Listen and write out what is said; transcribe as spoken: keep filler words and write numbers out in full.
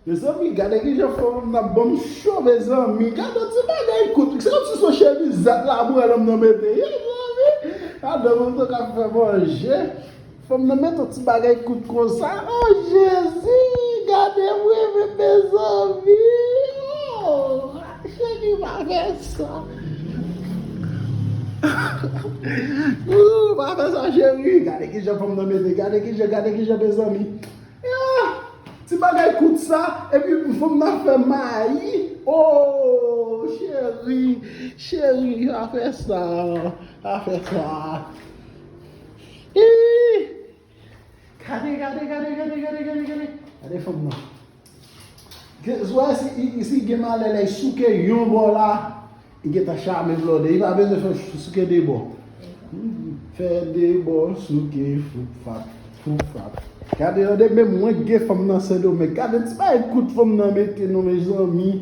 Mezanmi, gade kijan fanm nan ap ban m cho, mezanmi. Gade yon ti bagay kout. Se yon ti son chemizèt la, mwen, lòm nan mete. Mezanmi, gade fanm nan k ap fè manje. Fanm nan mete yon ti bagay kout konsa. Oh, Jezi, gade mwen, mezanmi. Oh, cheri, pa fè sa. Ooh, pa fè sa, cheri. Gade kijan fanm nan mete. Gade kijan, gade kijan, mezanmi. Ah, ti bagay kout sa, epi fanm nan fè mayi. Oh, cheri, cheri, pa fè sa, pa fè sa. Ih! Gade, gade, gade, gade, gade, gade, gade. Gade fanm nan. Ke, wè, si, i- si gen malè la, li souke yon bò la, li gentan chame blòdè. Li pa bezwen fè souke de bò. Fè de bò, souke, foup, fap, foup, fap. Gade, tande, menm mwen gen fanm nan Sendomeng. Gade, ti bagay kout fanm nan mete non, mezanmi.